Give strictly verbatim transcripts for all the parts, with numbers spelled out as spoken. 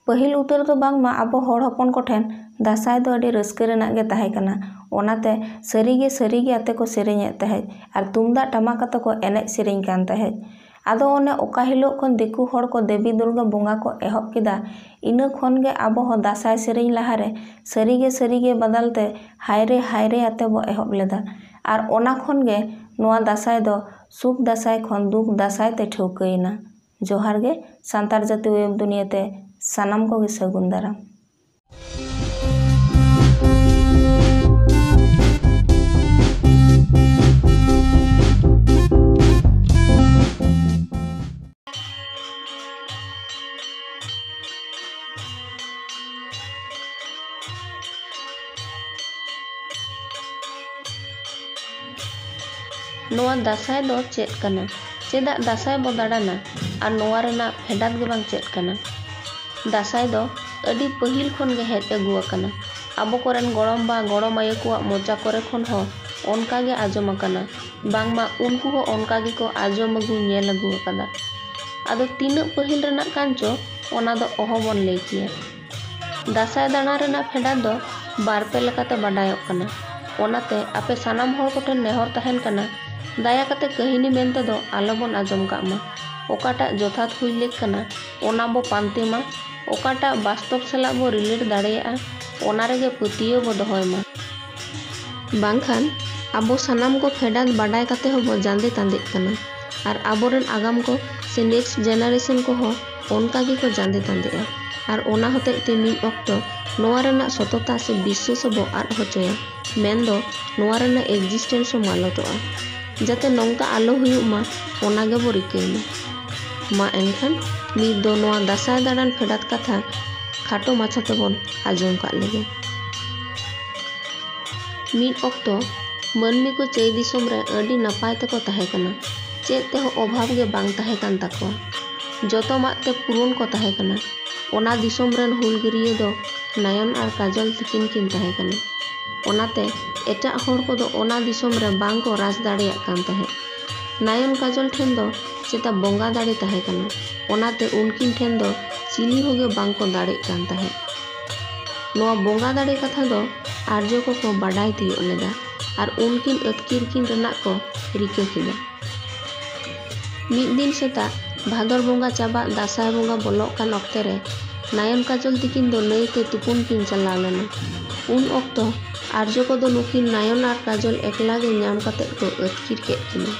ᱯᱟᱹᱦᱤᱞ ᱩᱛᱟᱹᱨ ᱫᱚ ᱵᱟᱝᱢᱟ ᱟᱵᱚ ᱦᱚᱲ ᱦᱚᱯᱚᱱ ᱠᱚᱴᱷᱮᱱ ᱫᱟᱸᱥᱟᱭ ᱫᱚ ᱟᱹᱰᱤ ᱨᱟᱹᱥᱠᱟᱹ ᱨᱮᱱᱟᱜ ᱜᱮ ᱛᱟᱦᱮᱸ ᱠᱟᱱᱟ᱾ ᱚᱱᱟᱛᱮ ᱥᱟᱹᱨᱤᱜᱮ ᱥᱟᱹᱨᱤᱜᱮ ᱟᱛᱮ ᱠᱚ ᱥᱮᱨᱮᱧᱮᱫ ᱛᱟᱦᱮᱸᱫ ᱟᱨ ᱛᱩᱢᱫᱟᱜ ᱴᱟᱢᱟᱠ ᱟᱛᱮ ᱠᱚ ᱮᱱᱮᱡ ᱥᱮᱨᱮᱧ ᱠᱟᱱ ᱛᱟᱦᱮᱸᱫ᱾ ᱟᱫᱚ ᱚᱱᱮ ᱚᱠᱟ ᱦᱤᱞᱳᱜ ᱠᱷᱚᱱ ᱫᱤᱠᱩ ᱦᱚᱲ ᱠᱚ ᱫᱮᱵᱤ ᱫᱩᱨᱜᱟ ᱵᱚᱸᱜᱟ ᱠᱚ ᱮᱦᱚᱵ ᱠᱮᱫᱟ, ᱤᱱᱟᱹ ᱠᱷᱚᱱ ᱜᱮ ᱟᱵᱚ ᱦᱚᱸ ᱫᱟᱸᱥᱟᱭ ᱥᱮᱨᱮᱧ ᱞᱟᱦᱟᱨᱮ ᱥᱟᱹᱨᱤᱜᱮ ᱥᱟᱹᱨᱤᱜᱮ ᱵᱟᱫᱟᱞ ᱛᱮ ᱦᱟᱭᱨᱮ ᱦᱟᱭᱨᱮ ᱟᱛᱮ ᱵᱚ ᱮᱦᱚᱵ ᱞᱮᱫᱟ᱾ ᱟᱨ ᱚᱱᱟ ᱠᱷᱚᱱ ᱜᱮ ᱱᱚᱣᱟ ᱫᱟᱸᱥᱟᱭ ᱫᱚ ᱥᱩᱠ ᱫᱟᱸᱥᱟᱭ ᱠᱷᱚᱱ ᱫᱩᱠ ᱫᱟᱸᱥᱟᱭ ᱛᱮ ᱴᱷᱟᱹᱣᱠᱟᱹᱭᱮᱱᱟ᱾ ᱡᱚᱦᱟᱨ ᱜᱮ ᱥᱟᱱᱛᱟᱲ ᱡᱟᱹᱛᱤ ᱣᱮᱵ ᱫᱩᱱᱤᱭᱟᱹ ᱛᱮ ᱥᱟᱱᱟᱢ ᱠᱚᱜᱮ ᱥᱟᱹᱜᱩᱱ ᱫᱟᱨᱟᱢ᱾ ᱱᱚᱣᱟ ᱫᱟᱸᱥᱟᱭ ᱫᱚ ᱪᱮᱫ ᱠᱟᱱᱟ? ᱪᱮᱫᱟᱜ ᱫᱟᱸᱥᱟᱭ ᱵᱚ ᱫᱟᱬᱟᱱᱟ? ᱟᱨ ᱱᱚᱣᱟ ᱨᱮᱱᱟᱜ ᱯᱷᱮᱰᱟᱛ ᱜᱮ ᱵᱟᱝ ᱪᱮᱫ ᱠᱟᱱᱟ? ᱫᱟᱸᱥᱟᱭ ᱫᱚ ᱟᱹᱰᱤ ᱯᱟᱹᱦᱤᱞ ᱠᱷᱚᱱ ᱜᱮ ᱦᱮᱡ ᱟᱹᱜᱩ ᱟᱠᱟᱱᱟ᱾ ᱟᱵᱚ ᱠᱚᱨᱮᱱ ᱜᱚᱲᱚᱢ ᱵᱟ ᱜᱚᱲᱚᱢ ᱟᱭᱳ ᱠᱚᱣᱟᱜ ᱢᱚᱪᱟ ᱠᱚᱨᱮ ᱠᱷᱚᱱ ᱦᱚᱸ ᱚᱱᱠᱟ ᱜᱮ ᱟᱸᱡᱚᱢ ᱟᱠᱟᱱᱟ᱾ ᱵᱟᱝᱢᱟ ᱩᱱᱠᱩ ᱦᱚᱸ ᱚᱱᱠᱟ ᱜᱮᱠᱚ ᱟᱸᱡᱚᱢ ᱟᱹᱜᱩ ᱧᱮᱞ ᱟᱹᱜᱩ ᱟᱠᱟᱫᱟ᱾ ᱟᱫᱚ ᱛᱤᱱᱟᱹᱜ ᱯᱟᱹᱦᱤᱞ ᱨᱮᱱᱟᱜ ᱠᱟᱱ ᱪᱚ, ᱚᱱᱟ ᱫᱚ ᱚᱦᱚ ᱵᱚᱱ ᱞᱟᱹᱭ ᱠᱮᱭᱟ᱾ ᱫᱟᱸᱥᱟᱭ ᱫᱟᱬᱟ ᱨᱮᱱᱟᱜ ᱯᱷᱮᱰᱟᱛ ᱫᱚ ᱵᱟᱨ ᱯᱮ ᱞᱮᱠᱟᱛᱮ ᱵᱟᱰᱟᱭᱚᱜ ᱠᱟᱱᱟ᱾ ᱚᱱᱟᱛᱮ ᱟᱯᱮ ᱥᱟᱱᱟᱢ ᱦᱚᱲ ᱠᱚᱴᱷᱮᱱ ᱱᱮᱦᱚᱨ ᱛᱟᱦᱮᱱ ᱠᱟᱱᱟ, ᱫᱟᱭᱟ ᱠᱟᱛᱮ ᱠᱟᱹᱦᱱᱤ ᱢᱮᱱᱛᱮ ᱫᱚ ᱟᱞᱚ ᱵᱚᱱ ᱟᱸᱡᱚᱢ ᱠᱟᱜ ᱢᱟ᱾ ᱚᱠᱟᱴᱟᱜ ᱡᱚᱛᱷᱟᱛ ᱦᱩᱭ ᱞᱮᱠ ᱠᱟᱱᱟ, ᱚᱱᱟ ᱵᱚ ᱯᱟᱱᱛᱮ ᱢᱟ᱾ ᱚᱠᱟᱴᱟᱜ ᱵᱟᱥᱛᱚᱵ ᱥᱟᱞᱟᱜ ᱵᱚ relate ᱫᱟᱲᱮᱭᱟᱜᱼᱟ, ᱚᱱᱟ ᱨᱮᱜᱮ ᱯᱟᱹᱛᱭᱟᱹᱣ ᱵᱚ ᱫᱚᱦᱚᱭ ᱢᱟ᱾ ᱵᱟᱝᱠᱷᱟᱱ ᱟᱵᱚ ᱥᱟᱱᱟᱢ ᱠᱚ ᱯᱷᱮᱰᱟᱛ ᱵᱟᱰᱟᱭ ᱠᱟᱛᱮ ᱦᱚᱸᱵᱚ ᱡᱟᱸᱫᱮ ᱛᱟᱸᱫᱮᱜ ᱠᱟᱱᱟ᱾ ᱟᱨ ᱟᱵᱚᱨᱮᱱ ᱟᱜᱟᱢ ᱠᱚ ᱥᱮ next generation ᱠᱚᱦᱚᱸ ᱚᱱᱠᱟ ᱜᱮᱠᱚ ᱡᱟᱸᱫᱮ ᱛᱟᱸᱫᱮᱜᱼᱟ᱾ ᱟᱨ ᱚᱱᱟ ᱦᱚᱛᱮᱡ ᱛᱮ ᱢᱤᱫ ᱚᱠᱛᱚ ᱱᱚᱣᱟ ᱨᱮᱱᱟᱜ ᱥᱚᱛᱚᱛᱟ ᱥᱮ ᱵᱤᱥᱥᱟᱹᱥ ᱦᱚᱸᱵᱚ ᱟᱫ ᱦᱚᱪᱚᱭᱟ᱾ ᱢᱮᱱᱫᱚ ᱱᱚᱣᱟ ᱨᱮᱱᱟᱜ existence ᱦᱚᱸ ᱢᱟᱞᱚᱴᱚᱜᱼᱟ᱾ ᱡᱟᱛᱮ ᱱᱚᱝᱠᱟ ᱟᱞᱚ ᱦᱩᱭᱩᱜ ᱢᱟ, ᱚᱱᱟ ᱜᱮᱵᱚ ᱨᱤᱠᱟᱹᱭ ᱢᱟ᱾ ᱢᱟ ᱮᱱᱠᱷᱟᱱ ᱱᱤᱛ ᱫᱚ ᱱᱚᱣᱟ ᱫᱟᱸᱥᱟᱭ ᱫᱟᱬᱟᱱ ᱯᱷᱮᱰᱟᱛ ᱠᱟᱛᱷᱟ ᱠᱷᱟᱴᱚ ᱢᱟᱪᱷᱟ ᱛᱮᱵᱚᱱ ᱟᱸᱡᱚᱢ ᱠᱟᱜ ᱞᱮᱜᱮ᱾ ᱢᱤᱫ ᱚᱠᱛᱚ ᱢᱟᱹᱱᱢᱤ ᱠᱚ ᱪᱟᱹᱭ ᱫᱤᱥᱚᱢ ᱨᱮ ᱟᱹᱰᱤ ᱱᱟᱯᱟᱭ ᱛᱮᱠᱚ ᱛᱟᱦᱮᱸ ᱠᱟᱱᱟ᱾ ᱪᱮᱫ ᱛᱮᱦᱚᱸ ᱚᱵᱷᱟᱵᱽ ᱜᱮ ᱵᱟᱝ ᱛᱟᱦᱮᱸ ᱠᱟᱱ ᱛᱟᱠᱚᱣᱟ᱾ ᱡᱚᱛᱚᱢᱟᱜ ᱛᱮ ᱯᱩᱨᱩᱱ ᱠᱚ ᱛᱟᱦᱮᱸ ᱠᱟᱱᱟ᱾ ᱚᱱᱟ ᱫᱤᱥᱚᱢ ᱨᱮᱱ ᱦᱩᱞᱜᱟᱹᱨᱤᱭᱟᱹ ᱫᱚ ᱱᱟᱭᱚᱱ ᱟᱨ ᱠᱟᱡᱚᱞ ᱛᱤᱠᱤᱱ ᱠᱤᱱ ᱛᱟᱦᱮᱸ ᱠᱟᱱᱟ᱾ ᱚᱱᱟᱛᱮ ᱮᱴᱟᱜ ᱦᱚᱲ ᱠᱚᱫᱚ ᱚᱱᱟ ᱫᱤᱥᱚᱢ ᱨᱮ ᱵᱟᱝ ᱠᱚ ᱨᱟᱡᱽ ᱫᱟᱲᱮᱭᱟᱜ ᱠᱟᱱ ᱛᱟᱦᱮᱸᱫ᱾ ᱱᱟᱭᱚᱱ ᱠᱟᱡᱚᱞ ᱴᱷᱮᱱ ᱫᱚ ᱪᱮᱛᱟ ᱵᱚᱸᱜᱟ ᱫᱟᱲᱮ ᱛᱟᱦᱮᱸ ᱠᱟᱱᱟ᱾ ᱚᱱᱟᱛᱮ ᱩᱱᱠᱤᱱ ᱴᱷᱮᱱ ᱫᱚ ᱪᱤᱞᱤ ᱦᱚᱸᱜᱮ ᱵᱟᱝ ᱠᱚ ᱫᱟᱲᱮᱜ ᱠᱟᱱ ᱛᱟᱦᱮᱸᱫ᱾ ᱱᱚᱣᱟ ᱵᱚᱸᱜᱟ ᱫᱟᱲᱮ ᱠᱟᱛᱷᱟ ᱫᱚ ᱟᱨᱡᱚ ᱠᱚᱠᱚ ᱵᱟᱰᱟᱭ ᱛᱤᱭᱳᱜ ᱞᱮᱫᱟ ᱟᱨ ᱩᱱᱠᱤᱱ ᱟᱹᱛᱠᱤᱨ ᱠᱤᱱ ᱨᱮᱱᱟᱜ ᱠᱚ ᱨᱤᱠᱟᱹ ᱠᱮᱫᱟ᱾ ᱢᱤᱫ ᱫᱤᱱ ᱥᱮᱛᱟᱜ ᱵᱷᱟᱫᱚᱨ ᱵᱚᱸᱜᱟ ᱪᱟᱵᱟᱜ ᱫᱟᱸᱥᱟᱭ ᱵᱚᱸᱜᱟ ᱵᱚᱞᱚᱜ ᱠᱟᱱ ᱚᱠᱛᱮ ᱨᱮ ᱱᱟᱭᱚᱱ ᱠᱟᱡᱚᱞ ᱛᱤᱠᱤᱱ ᱫᱚ ᱱᱟᱹᱭ ᱛᱮ ᱛᱩᱯᱩᱱ ᱠᱤᱱ ᱪᱟᱞᱟᱣ ᱞᱮᱱᱟ᱾ ᱩᱱ ᱚᱠᱛᱚ ᱟᱨᱡᱚ ᱠᱚᱫᱚ ᱱᱩᱠᱤᱱ ᱱᱟᱭᱚᱱ ᱟᱨ ᱠᱟᱡᱚᱞ ᱮᱠᱞᱟ ᱜᱮ ᱧᱟᱢ ᱠᱟᱛᱮ ᱠᱚ ᱟᱹᱛᱠᱤᱨ ᱠᱮᱫ ᱠᱤᱱᱟ᱾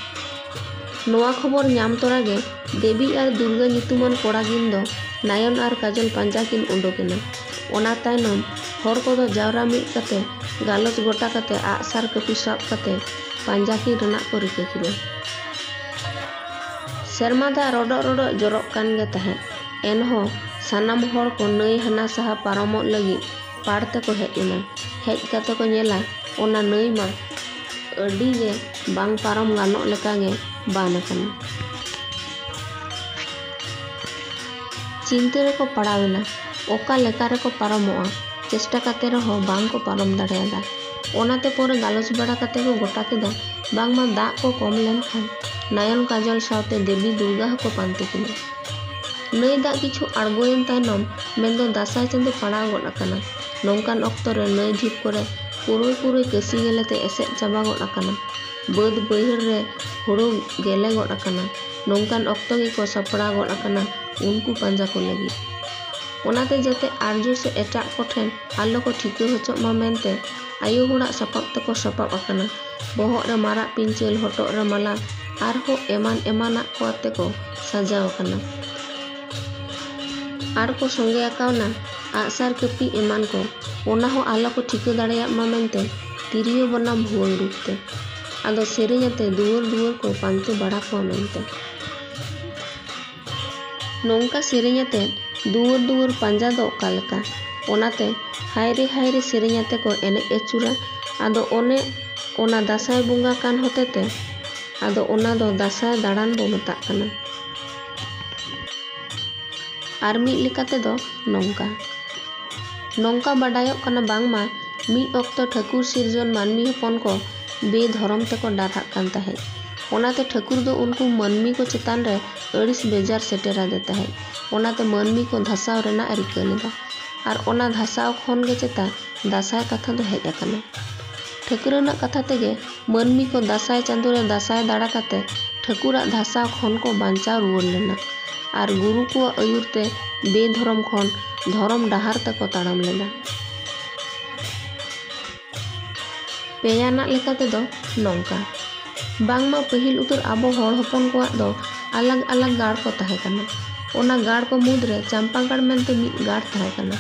ᱱᱚᱣᱟ ᱠᱷᱚᱵᱚᱨ ᱧᱟᱢ ᱛᱚᱨᱟ ᱜᱮ ᱫᱮᱵᱤ ᱟᱨ ᱫᱩᱨᱜᱟᱹ ᱧᱩᱛᱩᱢᱟᱱ ᱠᱚᱲᱟ ᱠᱤᱱ ᱫᱚ ᱱᱟᱭᱚᱱ ᱟᱨ ᱠᱟᱡᱚᱞ ᱯᱟᱸᱡᱟ ᱠᱤᱱ ᱩᱰᱩᱠ ᱮᱱᱟ᱾ ᱚᱱᱟ ᱛᱟᱭᱱᱚᱢ ᱦᱚᱲ ᱠᱚᱫᱚ ᱡᱟᱣᱨᱟ ᱢᱤᱫ ᱠᱟᱛᱮ ᱜᱟᱞᱚᱪ ᱜᱚᱴᱟ ᱠᱟᱛᱮ ᱟᱜᱼᱥᱟᱨ ᱠᱟᱹᱯᱤ ᱥᱟᱵ ᱠᱟᱛᱮ ᱯᱟᱸᱡᱟ ᱠᱤᱱ ᱨᱮᱱᱟᱜ ᱠᱚ ᱨᱤᱠᱟᱹ ᱠᱮᱫᱟ᱾ ᱥᱮᱨᱢᱟ ᱫᱟᱜ ᱨᱚᱰᱚᱜ ᱨᱚᱰᱚᱜ ᱡᱚᱨᱚᱜ ᱠᱟᱱ ᱜᱮ ᱛᱟᱦᱮᱸᱫ᱾ ᱮᱱᱦᱚᱸ ᱥᱟᱱᱟᱢ ᱦᱚᱲ ᱠᱚ ᱱᱟᱹᱭ ᱦᱟᱱᱟ ᱥᱟᱦᱟ ᱯᱟᱨᱚᱢᱚᱜ ᱞᱟᱹᱜᱤᱫ ᱯᱟᱲ ᱛᱮᱠᱚ ᱦᱮᱡ ᱮᱱᱟ᱾ ᱦᱮᱡ ᱠᱟᱛᱮ ᱠᱚ ᱧᱮᱞᱟ, ᱚᱱᱟ ᱱᱟᱹᱭ ᱢᱟ ᱟᱹᱰᱤ ᱜᱮ ᱵᱟᱝ ᱯᱟᱨᱚᱢ ᱜᱟᱱᱚᱜ ᱞᱮᱠᱟ ᱜᱮ ᱵᱟᱱ ᱟᱠᱟᱱᱟ᱾ ᱪᱤᱱᱛᱟᱹ ᱨᱮᱠᱚ ᱯᱟᱲᱟᱣ ᱮᱱᱟ, ᱚᱠᱟ ᱞᱮᱠᱟ ᱨᱮᱠᱚ ᱯᱟᱨᱚᱢᱚᱜᱼᱟ᱾ ᱪᱮᱥᱴᱟ ᱠᱟᱛᱮ ᱨᱮᱦᱚᱸ ᱵᱟᱝ ᱠᱚ ᱯᱟᱨᱚᱢ ᱫᱟᱲᱮᱭᱟᱫᱟ᱾ ᱚᱱᱟᱛᱮ ᱯᱚᱨᱮ ᱜᱟᱞᱚᱪ ᱵᱟᱲᱟ ᱠᱟᱛᱮ ᱠᱚ ᱜᱚᱴᱟ ᱠᱮᱫᱟ, ᱵᱟᱝᱢᱟ ᱫᱟᱜ ᱠᱚ ᱠᱚᱢ ᱞᱮᱱᱠᱷᱟᱱ ᱱᱟᱭᱚᱱ ᱠᱟᱡᱚᱞ ᱥᱟᱶᱛᱮ ᱫᱮᱵᱤ ᱫᱩᱨᱜᱟ ᱦᱚᱸᱠᱚ ᱯᱟᱱᱛᱮ ᱠᱤᱱᱟ᱾ ᱱᱟᱹᱭ ᱫᱟᱜ ᱠᱤᱪᱷᱩ ᱟᱬᱜᱚᱭᱮᱱ ᱛᱟᱭᱱᱚᱢ ᱢᱮᱱᱫᱚ ᱫᱟᱸᱥᱟᱭ ᱪᱟᱸᱫᱚ ᱯᱟᱲᱟᱣ ᱜᱚᱫ ᱟᱠᱟᱱᱟ᱾ ᱱᱚᱝᱠᱟᱱ ᱚᱠᱛᱚ ᱨᱮ ᱱᱟᱹᱭ ᱰᱷᱤᱯ ᱠᱚᱨᱮ ᱯᱩᱨᱟᱹᱭ ᱯᱩᱨᱟᱹᱭ ᱠᱟᱹᱥᱤ ᱜᱮᱞᱮ ᱛᱮ ᱮᱥᱮᱫ ᱪᱟᱵᱟ ᱜᱚᱫ ᱟᱠᱟᱱᱟ᱾ ᱵᱟᱹᱫᱽ ᱵᱟᱹᱭᱦᱟᱹᱲ ᱨᱮ ᱦᱳᱲᱳ ᱜᱮᱞᱮ ᱜᱚᱫ ᱟᱠᱟᱱᱟ᱾ ᱱᱚᱝᱠᱟᱱ ᱚᱠᱛᱚ ᱜᱮᱠᱚ ᱥᱟᱯᱲᱟᱣ ᱜᱚᱫ ᱟᱠᱟᱱᱟ ᱩᱱᱠᱩ ᱯᱟᱸᱡᱟ ᱠᱚ ᱞᱟᱹᱜᱤᱫ᱾ ᱚᱱᱟᱛᱮ ᱡᱟᱛᱮ ᱟᱨᱡᱚ ᱥᱮ ᱮᱴᱟᱜ ᱠᱚᱴᱷᱮᱱ ᱟᱞᱚ ᱠᱚ ᱴᱷᱤᱠᱟᱹ ᱦᱚᱪᱚᱜ ᱢᱟ ᱢᱮᱱᱛᱮ ᱟᱭᱳ ᱦᱚᱲᱟᱜ ᱥᱟᱯᱟᱵ ᱛᱮᱠᱚ ᱥᱟᱯᱟᱵ ᱟᱠᱟᱱᱟ᱾ ᱵᱚᱦᱚᱜ ᱨᱮ ᱢᱟᱨᱟᱜ ᱯᱤᱧᱪᱟᱹᱨ, ᱦᱚᱴᱚᱜ ᱨᱮ ᱢᱟᱞᱟ, ᱟᱨᱦᱚᱸ ᱮᱢᱟᱱ ᱮᱢᱟᱱᱟᱜ ᱠᱚ ᱟᱛᱮ ᱠᱚ ᱥᱟᱡᱟᱣ ᱟᱠᱟᱱᱟ᱾ ᱟᱨ ᱠᱚ ᱥᱚᱸᱜᱮ ᱟᱠᱟᱣᱱᱟ ᱟᱜᱼᱥᱟᱨ, ᱠᱟᱹᱯᱤ ᱮᱢᱟᱱ ᱠᱚ᱾ ᱚᱱᱟ ᱦᱚᱸ ᱟᱞᱚ ᱠᱚ ᱴᱷᱤᱠᱟᱹ ᱫᱟᱲᱮᱭᱟᱜ ᱢᱟ ᱢᱮᱱᱛᱮ ᱛᱤᱨᱭᱳ ᱵᱟᱱᱟᱢ ᱵᱷᱩᱣᱟᱹᱝ ᱨᱩᱯ ᱛᱮ᱾ ᱟᱫᱚ ᱥᱮᱨᱮᱧ ᱟᱛᱮ ᱫᱩᱣᱟᱹᱨ ᱫᱩᱣᱟᱹᱨ ᱠᱚ ᱯᱟᱱᱛᱮ ᱵᱟᱲᱟ ᱠᱚᱣᱟ ᱢᱮᱱᱛᱮ᱾ ᱱᱚᱝᱠᱟ ᱥᱮᱨᱮᱧ ᱟᱛᱮ ᱫᱩᱣᱟᱹᱨ ᱫᱩᱣᱟᱹᱨ ᱯᱟᱸᱡᱟ ᱫᱚ ᱚᱠᱟ ᱞᱮᱠᱟ? ᱚᱱᱟᱛᱮ ᱦᱟᱭᱨᱮ ᱦᱟᱭᱨᱮ ᱥᱮᱨᱮᱧ ᱟᱛᱮ ᱠᱚ ᱮᱱᱮᱡ ᱟᱹᱪᱩᱨᱟ᱾ ᱟᱫᱚ ᱚᱱᱮ ᱚᱱᱟ ᱫᱟᱸᱥᱟᱭ ᱵᱚᱸᱜᱟ ᱠᱟᱱ ᱦᱚᱛᱮ ᱛᱮ ᱟᱫᱚ ᱚᱱᱟ ᱫᱚ ᱫᱟᱸᱥᱟᱭ ᱫᱟᱬᱟᱱ ᱵᱚ ᱢᱮᱛᱟᱜ ᱠᱟᱱᱟ᱾ ᱟᱨ ᱢᱤᱫ ᱞᱮᱠᱟ ᱛᱮᱫᱚ ᱱᱚᱝᱠᱟ, ᱱᱚᱝᱠᱟ ᱵᱟᱰᱟᱭᱚᱜ ᱠᱟᱱᱟ ᱵᱟᱝᱢᱟ ᱢᱤᱫ ᱚᱠᱛᱚ ᱴᱷᱟᱹᱠᱩᱨ ᱥᱤᱨᱡᱚᱱ ᱢᱟᱹᱱᱢᱤ ᱦᱚᱯᱚᱱ ᱠᱚ ᱵᱮᱫᱷᱚᱨᱚᱢ ᱛᱮᱠᱚ ᱰᱟᱨᱦᱟᱜ ᱠᱟᱱ ᱛᱟᱦᱮᱸᱫ᱾ ᱚᱱᱟᱛᱮ ᱴᱷᱟᱹᱠᱩᱨ ᱫᱚ ᱩᱱᱠᱩ ᱢᱟᱹᱱᱢᱤ ᱠᱚ ᱪᱮᱛᱟᱱ ᱨᱮ ᱟᱹᱲᱤᱥ ᱵᱮᱡᱟᱨ ᱥᱮᱴᱮᱨ ᱟᱫᱮ ᱛᱟᱦᱮᱸᱫ᱾ ᱚᱱᱟᱛᱮ ᱢᱟᱹᱱᱢᱤ ᱠᱚ ᱫᱷᱟᱥᱟᱣ ᱨᱮᱱᱟᱜ ᱮ ᱨᱤᱠᱟᱹ ᱞᱮᱫᱟ᱾ ᱟᱨ ᱚᱱᱟ ᱫᱷᱟᱥᱟᱣ ᱠᱷᱚᱱ ᱜᱮ ᱪᱮᱛᱟ ᱫᱟᱸᱥᱟᱭ ᱠᱟᱛᱷᱟ ᱫᱚ ᱦᱮᱡ ᱟᱠᱟᱱᱟ᱾ ᱴᱷᱟᱹᱠᱨᱟᱹᱱᱟᱜ ᱠᱟᱛᱷᱟ ᱛᱮᱜᱮ ᱢᱟᱹᱱᱢᱤ ᱠᱚ ᱫᱟᱸᱥᱟᱭ ᱪᱟᱸᱫᱳ ᱨᱮ ᱫᱟᱸᱥᱟᱭ ᱫᱟᱬᱟ ᱠᱟᱛᱮ ᱴᱷᱟᱹᱠᱩᱨᱟᱜ ᱫᱷᱟᱥᱟᱣ ᱠᱷᱚᱱ ᱠᱚ ᱵᱟᱧᱪᱟᱣ ᱨᱩᱣᱟᱹᱲ ᱞᱮᱱᱟ ᱟᱨ ᱜᱩᱨᱩ ᱠᱚᱣᱟᱜ ᱟᱹᱭᱩᱨ ᱛᱮ ᱵᱮᱫᱷᱚᱨᱚᱢ ᱠᱷᱚᱱ ᱫᱷᱚᱨᱚᱢ ᱰᱟᱦᱟᱨ ᱛᱮᱠᱚ ᱛᱟᱲᱟᱢ ᱞᱮᱫᱟ᱾ ᱯᱮᱭᱟᱱᱟᱜ ᱞᱮᱠᱟ ᱛᱮᱫᱚ ᱱᱚᱝᱠᱟ, ᱵᱟᱝᱢᱟ ᱯᱟᱹᱦᱤᱞ ᱩᱛᱟᱹᱨ ᱟᱵᱚ ᱦᱚᱲ ᱦᱚᱯᱚᱱ ᱠᱚᱣᱟᱜ ᱫᱚ ᱟᱞᱟᱜᱽ ᱟᱞᱟᱜᱽ ᱜᱟᱲ ᱠᱚ ᱛᱟᱦᱮᱸ ᱠᱟᱱᱟ᱾ ᱚᱱᱟ ᱜᱟᱲ ᱠᱚ ᱢᱩᱫᱽᱨᱮ ᱪᱟᱢᱯᱟᱜᱟᱲ ᱢᱮᱱᱛᱮ ᱢᱤᱫ ᱜᱟᱲ ᱛᱟᱦᱮᱸ ᱠᱟᱱᱟ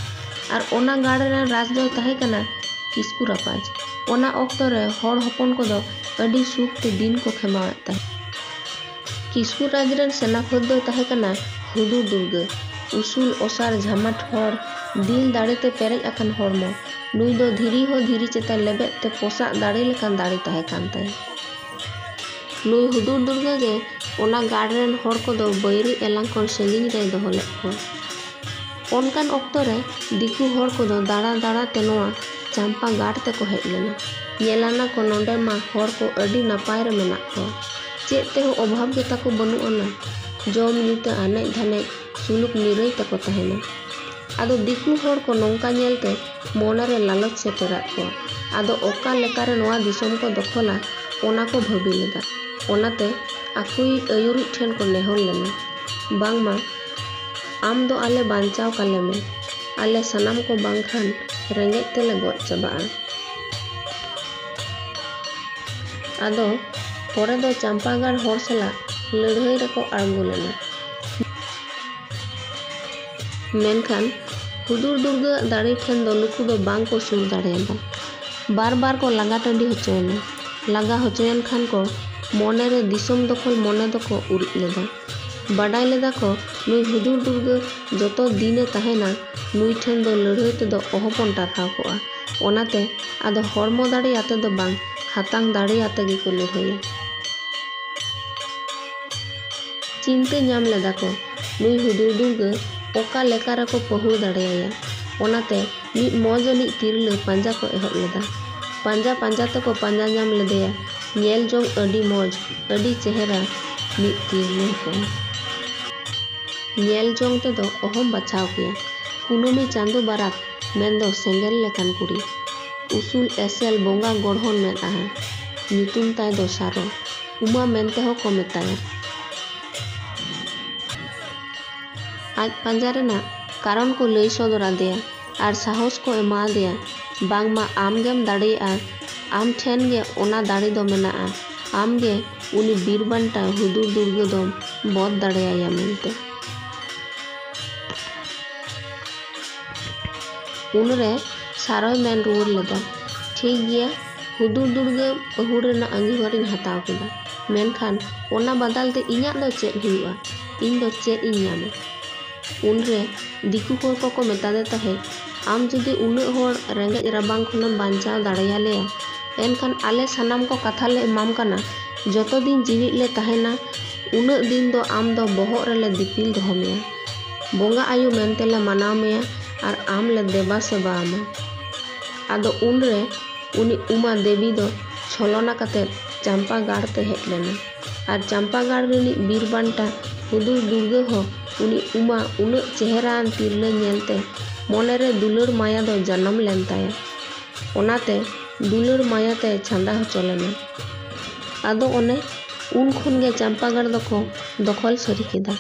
ᱟᱨ ᱚᱱᱟ ᱜᱟᱲ ᱨᱮᱱ ᱨᱟᱡᱽ ᱫᱚᱭ ᱛᱟᱦᱮᱸ ᱠᱟᱱᱟ ᱠᱤᱥᱠᱩ ᱨᱟᱯᱟᱡᱽ᱾ ᱚᱱᱟ ᱚᱠᱛᱚ ᱨᱮ ᱦᱚᱲ ᱦᱚᱯᱚᱱ ᱠᱚᱫᱚ ᱟᱹᱰᱤ ᱥᱩᱠ ᱛᱮ ᱫᱤᱱ ᱠᱚ ᱠᱷᱮᱢᱟᱣᱮᱫ ᱛᱟᱦᱮᱸᱫ᱾ ᱠᱤᱥᱠᱩ ᱨᱟᱡᱽ ᱨᱮᱱ ᱥᱮᱱᱟᱯᱷᱟᱹᱫ ᱫᱚᱭ ᱛᱟᱦᱮᱸ ᱠᱟᱱᱟ ᱦᱩᱫᱩᱲ ᱫᱩᱨᱜᱟᱹ, ᱩᱥᱩᱞ ᱚᱥᱟᱨ ᱡᱷᱟᱢᱟᱴ ᱦᱚᱲ, ᱫᱤᱞ ᱫᱟᱲᱮ ᱛᱮ ᱯᱮᱨᱮᱡ ᱟᱠᱟᱱ ᱦᱚᱲᱢᱚ᱾ ᱱᱩᱭ ᱫᱚ ᱫᱷᱤᱨᱤ ᱦᱚᱸ ᱫᱷᱤᱨᱤ ᱪᱮᱛᱟᱱ ᱞᱮᱵᱮᱫ ᱛᱮ ᱯᱚᱥᱟᱜ ᱫᱟᱲᱮ ᱞᱮᱠᱟᱱ ᱫᱟᱲᱮ ᱛᱟᱦᱮᱸ ᱠᱟᱱ ᱛᱟᱭᱟ᱾ ᱱᱩᱭ ᱦᱩᱫᱩᱲ ᱫᱩᱨᱜᱟᱹ ᱜᱮ ᱚᱱᱟ ᱜᱟᱲ ᱨᱮᱱ ᱦᱚᱲ ᱠᱚᱫᱚ ᱵᱟᱹᱭᱨᱤ ᱮᱞᱟᱝ ᱠᱷᱚᱱ ᱥᱟᱺᱜᱤᱧ ᱨᱮᱭ ᱫᱚᱦᱚ ᱞᱮᱫ ᱠᱚᱣᱟ᱾ ᱚᱱᱠᱟᱱ ᱚᱠᱛᱚ ᱨᱮ ᱫᱤᱠᱩ ᱦᱚᱲ ᱠᱚᱫᱚ ᱫᱟᱬᱟ ᱫᱟᱬᱟ ᱛᱮ ᱱᱚᱣᱟ ᱪᱟᱢᱯᱟ ᱜᱟᱲ ᱛᱮᱠᱚ ᱦᱮᱡ ᱞᱮᱱᱟ᱾ ᱧᱮᱞᱟᱱᱟ ᱠᱚ ᱱᱚᱰᱮ ᱢᱟ ᱦᱚᱲ ᱠᱚ ᱟᱹᱰᱤ ᱱᱟᱯᱟᱭ ᱨᱮ ᱢᱮᱱᱟᱜ ᱠᱚᱣᱟ, ᱪᱮᱫ ᱛᱮᱦᱚᱸ ᱚᱵᱷᱟᱵᱽ ᱜᱮᱛᱟ ᱠᱚ ᱵᱟᱹᱱᱩᱜ ᱟᱱᱟ, ᱡᱚᱢ ᱧᱩ ᱛᱮ ᱟᱱᱮᱡ ᱫᱷᱟᱱᱮᱡ ᱥᱩᱞᱩᱠ ᱱᱤᱨᱟᱹᱭ ᱛᱮᱠᱚ ᱛᱟᱦᱮᱱᱟ᱾ ᱟᱫᱚ ᱫᱤᱠᱩ ᱦᱚᱲ ᱠᱚ ᱱᱚᱝᱠᱟ ᱧᱮᱞᱛᱮ ᱢᱚᱱᱮᱨᱮ ᱞᱟᱞᱚᱪ ᱥᱮᱴᱮᱨᱟᱫ ᱠᱚᱣᱟ᱾ ᱟᱫᱚ ᱚᱠᱟ ᱞᱮᱠᱟᱨᱮ ᱱᱚᱣᱟ ᱫᱤᱥᱚᱢ ᱠᱚ ᱫᱚᱠᱷᱚᱞᱟ, ᱚᱱᱟ ᱠᱚ ᱵᱷᱟᱹᱵᱤ ᱞᱮᱫᱟ᱾ ᱚᱱᱟᱛᱮ ᱟᱠᱚᱭᱤᱡ ᱟᱹᱭᱩᱨᱤᱡ ᱴᱷᱮᱱ ᱠᱚ ᱱᱮᱦᱚᱨ ᱞᱮᱱᱟ, ᱵᱟᱝᱢᱟ ᱟᱢ ᱫᱚ ᱟᱞᱮ ᱵᱟᱧᱪᱟᱣ ᱠᱟᱞᱮ ᱢᱮ, ᱟᱞᱮ ᱥᱟᱱᱟᱢ ᱠᱚ ᱵᱟᱝᱠᱷᱟᱱ ᱨᱮᱸᱜᱮᱡ ᱛᱮᱞᱮ ᱜᱚᱡ ᱪᱟᱵᱟᱜᱼᱟ᱾ ᱟᱫᱚ ᱯᱚᱨᱮ ᱫᱚ ᱪᱟᱢᱯᱟᱜᱟᱲ ᱦᱚᱲ ᱥᱟᱞᱟᱜ ᱞᱟᱹᱲᱦᱟᱹᱭ ᱨᱮᱠᱚ ᱟᱬᱜᱚ ᱞᱮᱱᱟ᱾ ᱢᱮᱱᱠᱷᱟᱱ ᱦᱩᱫᱩᱲ ᱫᱩᱨᱜᱟᱹᱣᱟᱜ ᱫᱟᱲᱮ ᱴᱷᱮᱱ ᱫᱚ ᱱᱩᱠᱩ ᱫᱚ ᱵᱟᱝ ᱠᱚ ᱥᱩᱨ ᱫᱟᱲᱮᱭᱟᱫᱟ᱾ ᱵᱟᱨ ᱵᱟᱨ ᱠᱚ ᱞᱟᱸᱜᱟ ᱴᱟᱺᱰᱤ ᱦᱚᱪᱚᱭᱮᱱᱟ᱾ ᱞᱟᱸᱜᱟ ᱦᱚᱪᱚᱭᱮᱱ ᱠᱷᱟᱱ ᱠᱚ ᱢᱚᱱᱮᱨᱮ ᱫᱤᱥᱚᱢ ᱫᱚᱠᱷᱚᱞ ᱢᱚᱱᱮ ᱫᱚᱠᱚ ᱩᱨᱤᱡ ᱞᱮᱫᱟ᱾ ᱵᱟᱰᱟᱭ ᱞᱮᱫᱟ ᱠᱚ ᱱᱩᱭ ᱦᱩᱫᱩᱲ ᱫᱩᱨᱜᱟᱹ ᱡᱚᱛᱚ ᱫᱤᱱᱮ ᱛᱟᱦᱮᱱᱟ, ᱱᱩᱭ ᱴᱷᱮᱱ ᱫᱚ ᱞᱟᱹᱲᱦᱟᱹᱭ ᱛᱮᱫᱚ ᱚᱦᱚᱵᱚᱱ ᱴᱟᱨᱦᱟᱣ ᱠᱚᱜᱼᱟ᱾ ᱚᱱᱟᱛᱮ ᱟᱫᱚ ᱦᱚᱲᱢᱚ ᱫᱟᱲᱮ ᱟᱛᱮ ᱫᱚ ᱵᱟᱝ, ᱦᱟᱛᱟᱝ ᱫᱟᱲᱮ ᱟᱛᱮ ᱜᱮᱠᱚ ᱞᱟᱹᱲᱦᱟᱹᱭᱟ᱾ ᱪᱤᱱᱛᱟᱹ ᱧᱟᱢ ᱞᱮᱫᱟ ᱠᱚ ᱱᱩᱭ ᱦᱩᱫᱩᱲ ᱫᱩᱨᱜᱟᱹ ᱚᱠᱟ ᱞᱮᱠᱟ ᱨᱮᱠᱚ ᱯᱟᱹᱦᱩᱲ ᱫᱟᱲᱮᱭᱟᱭᱟ᱾ ᱚᱱᱟᱛᱮ ᱢᱤᱫ ᱢᱚᱡᱽ ᱟᱹᱱᱤᱡ ᱛᱤᱨᱞᱟᱹ ᱯᱟᱸᱡᱟ ᱠᱚ ᱮᱦᱚᱵ ᱞᱮᱫᱟ᱾ ᱯᱟᱸᱡᱟ ᱯᱟᱸᱡᱟ ᱛᱮᱠᱚ ᱯᱟᱸᱡᱟ ᱧᱟᱢ ᱞᱮᱫᱮᱭᱟ ᱧᱮᱞ ᱡᱚᱝ ᱟᱹᱰᱤ ᱢᱚᱡᱽ, ᱟᱹᱰᱤ ᱪᱮᱦᱨᱟ ᱢᱤᱫ ᱛᱤᱨᱞᱟᱹ ᱦᱚᱯᱚᱱ᱾ ᱧᱮᱞ ᱡᱚᱝ ᱛᱮᱫᱚ ᱚᱦᱚᱢ ᱵᱟᱪᱷᱟᱣ ᱠᱮᱭᱟ᱾ ᱠᱩᱱᱟᱹᱢᱤ ᱪᱟᱸᱫᱚ ᱵᱟᱨᱟᱛ ᱢᱮᱱᱫᱚ ᱥᱮᱸᱜᱮᱞ ᱞᱮᱠᱟᱱ ᱠᱩᱲᱤ᱾ ᱩᱥᱩᱞ ᱮᱥᱮᱞ ᱵᱚᱸᱜᱟ ᱜᱚᱲᱦᱚᱱ ᱢᱮᱫ ᱟᱦᱟ᱾ ᱧᱩᱛᱩᱢ ᱛᱟᱭ ᱫᱚ ᱥᱟᱨᱚ᱾ ᱩᱢᱟ ᱢᱮᱱᱛᱮ ᱦᱚᱸ ᱠᱚ ᱢᱮᱛᱟᱭᱟ᱾ ᱟᱡ ᱯᱟᱸᱡᱟ ᱨᱮᱱᱟᱜ ᱠᱟᱨᱚᱱ ᱠᱚ ᱞᱟᱹᱭ ᱥᱚᱫᱚᱨ ᱟᱫᱮᱭᱟ ᱟᱨ ᱥᱟᱦᱚᱥ ᱠᱚ ᱮᱢᱟ ᱟᱫᱮᱭᱟ, ᱵᱟᱝᱢᱟ ᱟᱢ ᱜᱮᱢ ᱫᱟᱲᱮᱭᱟᱜᱼᱟ, ᱟᱢ ᱴᱷᱮᱱ ᱜᱮ ᱚᱱᱟ ᱫᱟᱲᱮ ᱫᱚ ᱢᱮᱱᱟᱜᱼᱟ, ᱟᱢ ᱜᱮ ᱩᱱᱤ ᱵᱤᱨ ᱵᱟᱱᱴᱟ ᱦᱩᱫᱩᱲ ᱫᱩᱨᱜᱟᱹ ᱫᱚᱢ ᱵᱚᱫ ᱫᱟᱲᱮᱭᱟᱭᱟ ᱢᱮᱱᱛᱮ᱾ ᱩᱱᱨᱮ ᱥᱟᱨᱚᱭ ᱢᱮᱱ ᱨᱩᱣᱟᱹᱲ ᱞᱮᱫᱟ, "ᱴᱷᱤᱠ ᱜᱮᱭᱟ, ᱦᱩᱫᱩᱲ ᱫᱩᱨᱜᱟᱹ ᱯᱟᱹᱦᱩᱲ ᱨᱮᱱᱟᱜ ᱟᱸᱜᱤᱵᱷᱟᱨᱤᱧ ᱦᱟᱛᱟᱣ ᱠᱮᱫᱟ, ᱢᱮᱱᱠᱷᱟᱱ ᱚᱱᱟ ᱵᱟᱫᱟᱞ ᱛᱮ ᱤᱧᱟᱹᱜ ᱫᱚ ᱪᱮᱫ ᱦᱩᱭᱩᱜᱼᱟ? ᱤᱧ ᱫᱚ ᱪᱮᱫ ᱤᱧ ᱧᱟᱢᱟ?" ᱩᱱᱨᱮ ᱫᱤᱠᱩ ᱦᱚᱲ ᱠᱚᱠᱚ ᱢᱮᱛᱟᱫᱮ ᱛᱟᱦᱮᱸᱫ, "ᱟᱢ ᱡᱩᱫᱤ ᱩᱱᱟᱹᱜ ᱦᱚᱲ ᱨᱮᱸᱜᱮᱡ ᱨᱟᱵᱟᱝ ᱠᱷᱚᱱᱮᱢ ᱵᱟᱧᱪᱟᱣ ᱫᱟᱲᱮᱭᱟᱞᱮᱭᱟ, ᱮᱱᱠᱷᱟᱱ ᱟᱞᱮ ᱥᱟᱱᱟᱢ ᱠᱚ ᱠᱟᱛᱷᱟ ᱞᱮ ᱮᱢᱟᱢ ᱠᱟᱱᱟ, ᱡᱚᱛᱚ ᱫᱤᱱ ᱡᱤᱣᱤᱫ ᱞᱮ ᱛᱟᱦᱮᱱᱟ, ᱩᱱᱟᱹᱜ ᱫᱤᱱ ᱫᱚ ᱟᱢ ᱫᱚ ᱵᱚᱦᱚᱜ ᱨᱮᱞᱮ ᱫᱤᱯᱤᱞ ᱫᱚᱦᱚ ᱢᱮᱭᱟ᱾ ᱵᱚᱸᱜᱟ ᱟᱭᱳ ᱢᱮᱱᱛᱮ ᱞᱮ ᱢᱟᱱᱟᱣ ᱢᱮᱭᱟ ᱟᱨ ᱟᱢ ᱞᱮ ᱫᱮᱵᱟ ᱥᱮᱵᱟ ᱟᱢᱟ᱾" ᱟᱫᱚ ᱩᱱᱨᱮ ᱩᱱᱤ ᱩᱢᱟ ᱫᱮᱵᱤ ᱫᱚ ᱪᱷᱚᱞᱚᱱᱟ ᱠᱟᱛᱮ ᱪᱟᱢᱯᱟ ᱜᱟᱲ ᱛᱮ ᱦᱮᱡ ᱞᱮᱱᱟ᱾ ᱟᱨ ᱪᱟᱢᱯᱟ ᱜᱟᱲ ᱨᱤᱱᱤᱡ ᱵᱤᱨ ᱵᱟᱱᱴᱟ ᱦᱩᱫᱩᱲ ᱫᱩᱨᱜᱟᱹ ᱦᱚᱸ ᱩᱱᱤ ᱩᱢᱟ ᱩᱱᱟᱹᱜ ᱪᱮᱦᱨᱟᱱ ᱛᱤᱨᱞᱟᱹ ᱧᱮᱞᱛᱮ ᱢᱚᱱᱮᱨᱮ ᱫᱩᱞᱟᱹᱲ ᱢᱟᱭᱟ ᱫᱚ ᱡᱟᱱᱟᱢ ᱞᱮᱱ ᱛᱟᱭᱟ᱾ ᱚᱱᱟᱛᱮ ᱫᱩᱞᱟᱹᱲ ᱢᱟᱭᱟ ᱛᱮ ᱪᱷᱟᱸᱫᱟ ᱦᱚᱪᱚ ᱞᱮᱱᱟ᱾ ᱟᱫᱚ ᱚᱱᱮ ᱩᱱ ᱠᱷᱚᱱ ᱜᱮ ᱪᱟᱢᱯᱟ ᱜᱟᱲ ᱫᱚᱠᱚ ᱫᱚᱠᱷᱚᱞ ᱥᱟᱹᱨᱤ ᱠᱮᱫᱟ᱾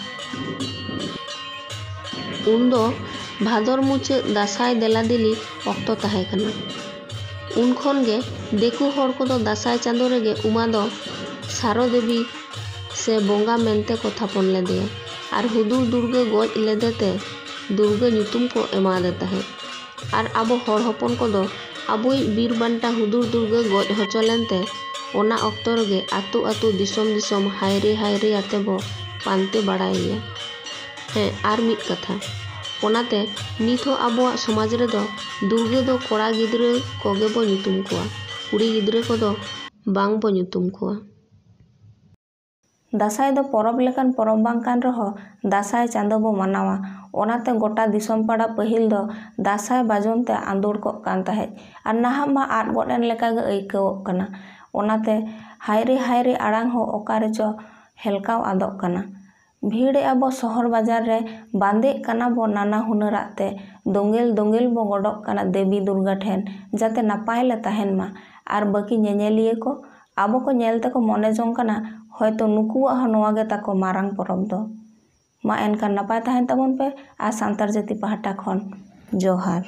ᱩᱱᱫᱚ ᱵᱷᱟᱫᱚᱨ ᱢᱩᱪᱟᱹᱫ ᱫᱟᱸᱥᱟᱭ ᱫᱮᱞᱟ ᱫᱮᱞᱤ ᱚᱠᱛᱚ ᱛᱟᱦᱮᱸ ᱠᱟᱱᱟ᱾ ᱩᱱ ᱠᱷᱚᱱ ᱜᱮ ᱫᱤᱠᱩ ᱦᱚᱲ ᱠᱚᱫᱚ ᱫᱟᱸᱥᱟᱭ ᱪᱟᱸᱫᱳ ᱨᱮᱜᱮ ᱩᱢᱟ ᱫᱚ ᱥᱟᱨᱚ ᱫᱮᱵᱤ ᱥᱮ ᱵᱚᱸᱜᱟ ᱢᱮᱱᱛᱮ ᱠᱚ ᱛᱷᱟᱯᱚᱱ ᱞᱮᱫᱮᱭᱟ ᱟᱨ ᱦᱩᱫᱩᱲ ᱫᱩᱨᱜᱟᱹ ᱜᱚᱡ ᱞᱮᱫᱮᱛᱮ ᱫᱩᱨᱜᱟᱹ ᱧᱩᱛᱩᱢ ᱠᱚ ᱮᱢᱟᱫᱮ ᱛᱟᱦᱮᱸᱫ᱾ ᱟᱨ ᱟᱵᱚ ᱦᱚᱲ ᱦᱚᱯᱚᱱ ᱠᱚᱫᱚ ᱟᱵᱚᱭᱤᱡ ᱵᱤᱨ ᱵᱟᱱᱴᱟ ᱦᱩᱫᱩᱲ ᱫᱩᱨᱜᱟᱹ ᱜᱚᱡ ᱦᱚᱪᱚ ᱞᱮᱱᱛᱮ ᱚᱱᱟ ᱚᱠᱛᱚ ᱨᱮᱜᱮ ᱟᱹᱛᱩ ᱟᱹᱛᱩ ᱫᱤᱥᱚᱢ ᱫᱤᱥᱚᱢ ᱦᱟᱭᱨᱮ ᱦᱟᱭᱨᱮ ᱟᱛᱮ ᱵᱚ ᱯᱟᱱᱛᱮ ᱵᱟᱲᱟᱭᱮᱭᱟ᱾ ᱦᱮᱸ, ᱟᱨ ᱢᱤᱫ ᱠᱟᱛᱷᱟ, ᱚᱱᱟᱛᱮ ᱱᱤᱛ ᱦᱚᱸ ᱟᱵᱚᱣᱟᱜ ᱥᱚᱢᱟᱡᱽ ᱨᱮᱫᱚ ᱫᱩᱨᱜᱟᱹ ᱫᱚ ᱠᱚᱲᱟ ᱜᱤᱫᱽᱨᱟᱹ ᱠᱚᱜᱮ ᱵᱚ ᱧᱩᱛᱩᱢ ᱠᱚᱣᱟ, ᱠᱩᱲᱤ ᱜᱤᱫᱽᱨᱟᱹ ᱠᱚᱫᱚ ᱵᱟᱝ ᱵᱚ ᱧᱩᱛᱩᱢ ᱠᱚᱣᱟ᱾ ᱫᱟᱸᱥᱟᱭ ᱫᱚ ᱯᱚᱨᱚᱵᱽ ᱞᱮᱠᱟᱱ ᱯᱚᱨᱚᱵᱽ ᱵᱟᱝ ᱠᱟᱱ ᱨᱮᱦᱚᱸ, ᱫᱟᱸᱥᱟᱭ ᱪᱟᱸᱫᱚ ᱵᱚ ᱢᱟᱱᱟᱣᱟ᱾ ᱚᱱᱟᱛᱮ ᱜᱚᱴᱟ ᱫᱤᱥᱚᱢ ᱯᱟᱲᱟ ᱯᱟᱹᱦᱤᱞ ᱫᱚ ᱫᱟᱸᱥᱟᱭ ᱵᱟᱡᱚᱱ ᱛᱮ ᱟᱸᱫᱳᱲ ᱠᱚᱜ ᱠᱟᱱ ᱛᱟᱦᱮᱸᱫ᱾ ᱟᱨ ᱱᱟᱦᱟᱜ ᱢᱟ ᱟᱫ ᱜᱚᱫ ᱮᱱ ᱞᱮᱠᱟ ᱜᱮ ᱟᱹᱭᱠᱟᱹᱣᱚᱜ ᱠᱟᱱᱟ᱾ ᱚᱱᱟᱛᱮ ᱦᱟᱭᱨᱮ ᱦᱟᱭᱨᱮ ᱟᱲᱟᱝ ᱦᱚᱸ ᱚᱠᱟ ᱨᱮᱪᱚ ᱦᱮᱞᱠᱟᱣ ᱟᱫᱚᱜ ᱠᱟᱱᱟ᱾ ᱵᱷᱤᱲᱮᱜᱼᱟ ᱵᱚ ᱥᱚᱦᱚᱨ ᱵᱟᱡᱟᱨ ᱨᱮ, ᱵᱟᱸᱫᱮᱜ ᱠᱟᱱᱟ ᱵᱚ ᱱᱟᱱᱟ ᱦᱩᱱᱟᱹᱨᱟᱜ ᱛᱮ, ᱫᱚᱸᱜᱮᱞ ᱫᱚᱸᱜᱮᱞ ᱵᱚ ᱜᱚᱰᱚᱜ ᱠᱟᱱᱟ ᱫᱮᱵᱤ ᱫᱩᱨᱜᱟ ᱴᱷᱮᱱ, ᱡᱟᱛᱮ ᱱᱟᱯᱟᱭ ᱞᱮ ᱛᱟᱦᱮᱱ ᱢᱟ᱾ ᱟᱨ ᱵᱟᱹᱠᱤ ᱧᱮᱧᱮᱞᱤᱭᱟᱹ ᱠᱚ ᱟᱵᱚ ᱠᱚ ᱧᱮᱞ ᱛᱮᱠᱚ ᱢᱚᱱᱮ ᱡᱚᱝ ᱠᱟᱱᱟ, ᱦᱚᱭᱛᱚ ᱱᱩᱠᱩᱣᱟᱜ ᱦᱚᱸ ᱱᱚᱣᱟ ᱜᱮ ᱛᱟᱠᱚ ᱢᱟᱨᱟᱝ ᱯᱚᱨᱚᱵᱽ ᱫᱚ᱾ ᱢᱟ ᱮᱱᱠᱷᱟᱱ ᱱᱟᱯᱟᱭ ᱛᱟᱦᱮᱱ ᱛᱟᱵᱚᱱ ᱯᱮ, ᱟᱨ ᱥᱟᱱᱛᱟᱲ ᱡᱟᱹᱛᱤ ᱯᱟᱦᱴᱟ ᱠᱷᱚᱱ ᱡᱚᱦᱟᱨ᱾